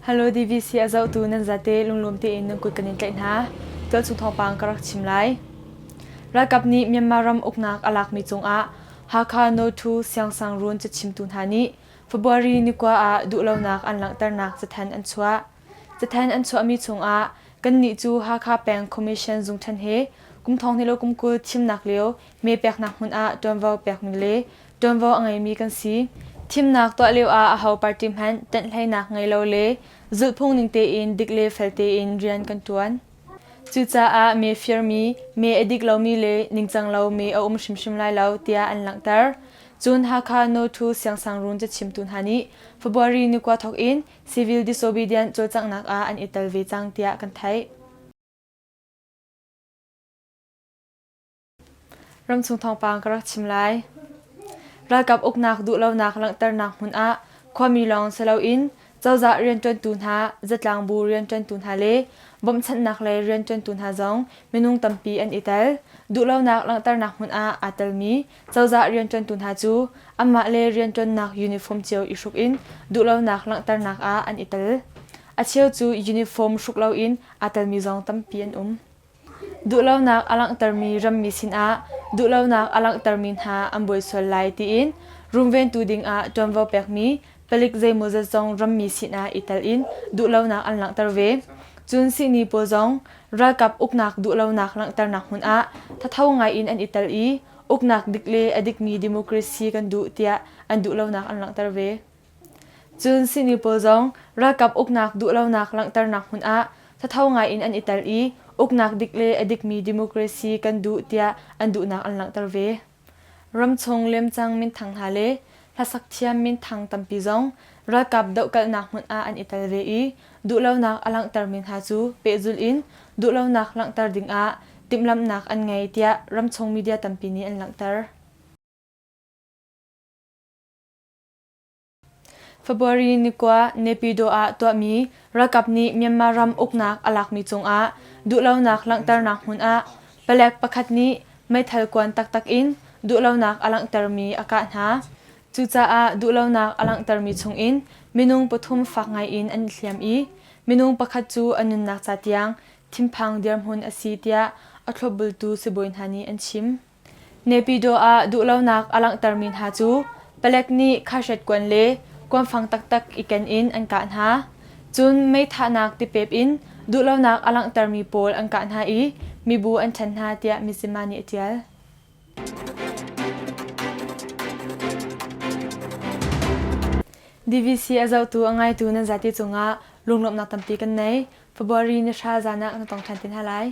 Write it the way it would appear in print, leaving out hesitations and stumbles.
Hello DVC a zohtu nan zate lunglawm tein nan kut kan in tlaih hna. Tualchung thawngpang ka rak chim lai. Ralkap nih Myanmar ram uknak a lakmi cungah Hakha No. 2 Siangsangruun cachimtu hna nih February ni kua ah duhlonak an langhternak cathanh an chuah. Cathanh an chuahmi chungah kannih cu Hakha peng Commission zungṭhen he kum thong hnih le kum 20 thimnak lio mee peknak hmun ah ṭuanvo pekmi le ṭuanvo a ngeimi kan si. Thimnak tuah lio ah aho party hmanh ṭanhhleinak ngei lo le zulhphung ning tein dik le fel tein rian kan ṭuan. Cucaah mee firmi, mee a dik lomi le ningcang lo mee a um hrimhrim lai lo tiah an langhter. Cun Hakha No. 2 Siangsangruun cachimtu hna nih February ni kua thawk in civil disobedient cawlcanghnak ah an i tel ve cang tiah kan theih. Ramchung thawngpang ka rak chim lai. Ralkap uknak duhlonak langhternak hmun ah khuami lawng si loin cozah rianṭuantu hna, zatlangbu rianṭuantu hna le bawmhchanhnak lei rianṭuantu hna zong minung tampi an i tel. Duhlonak langhternak hmun ah aa telmi cozah rianṭuantu hna cu anmah le rianṭuannak uniform cio i hruk in duhlonak langhternak ah an i tel. A cheu cu uniform hruk loin aa telmi zong tampi an um. Duhlonak a langhtermi rammi sinah duhlonak a langhtermi hna an buai sual lai tiin runventu dingah ṭuanvo pekmi palik zeimawzat zong rammi sinah i tel in duhlonak an langhter ve. Cun sihni pawl zong ralkap uknak duhlonak langhternak hmun ah thatho ngai in an i tel i uknak dik le a dikmi democracy kan duh tiah an duhlonak an langhter ve. Cun sihni pawl zong ralkap uknak duhlonak langhternak hmun ah thatho ngai in an i tel i uknak dik le a dikmi democracy kan duh tiah an duhnak an langhter ve. Ramchung lemcang minthang hna le hlasak thiam minthang tampi zong ralkap dohkalhnak hmun ah an i tel ve i duhlonak a langhtermi hna cu pehzulh in duhlonak langhter dingah timhlamhnak an ngei tiah ramchung media tampi nih an langhter. February ni kua Naypyidaw ah tuahmi ralkap nih Myanmar ram uknak a lakmi cungah duhlonak langhternak hmun ah palek pakhat nih meithal kuan taktak in duhlonak a langhtermi a kah hna. Cucaah duhlonak a langhtermi chungin minung pathum fak ngaiin an i hliam i minung pakhat cu a nunnak ca tiang thinphang dirhmun a si tiah a thlopbultu sibawi hna nih an chim. Naypyidaw ah duhlonak a langhtermi hna cu palek nih khahret kuan le kuanfang taktak i ken in an kah hna. Cun meithahnak tipep in duhlonak a langhtermi pawl an kah hna i mibu an ṭhen hna tiah Mizzima nih a ṭial. DVC a zohtu a ngaitu nan zati cungah lunglawmhnak tampi kan nei. February ni hra zan ah na tong ṭhan te hna lai.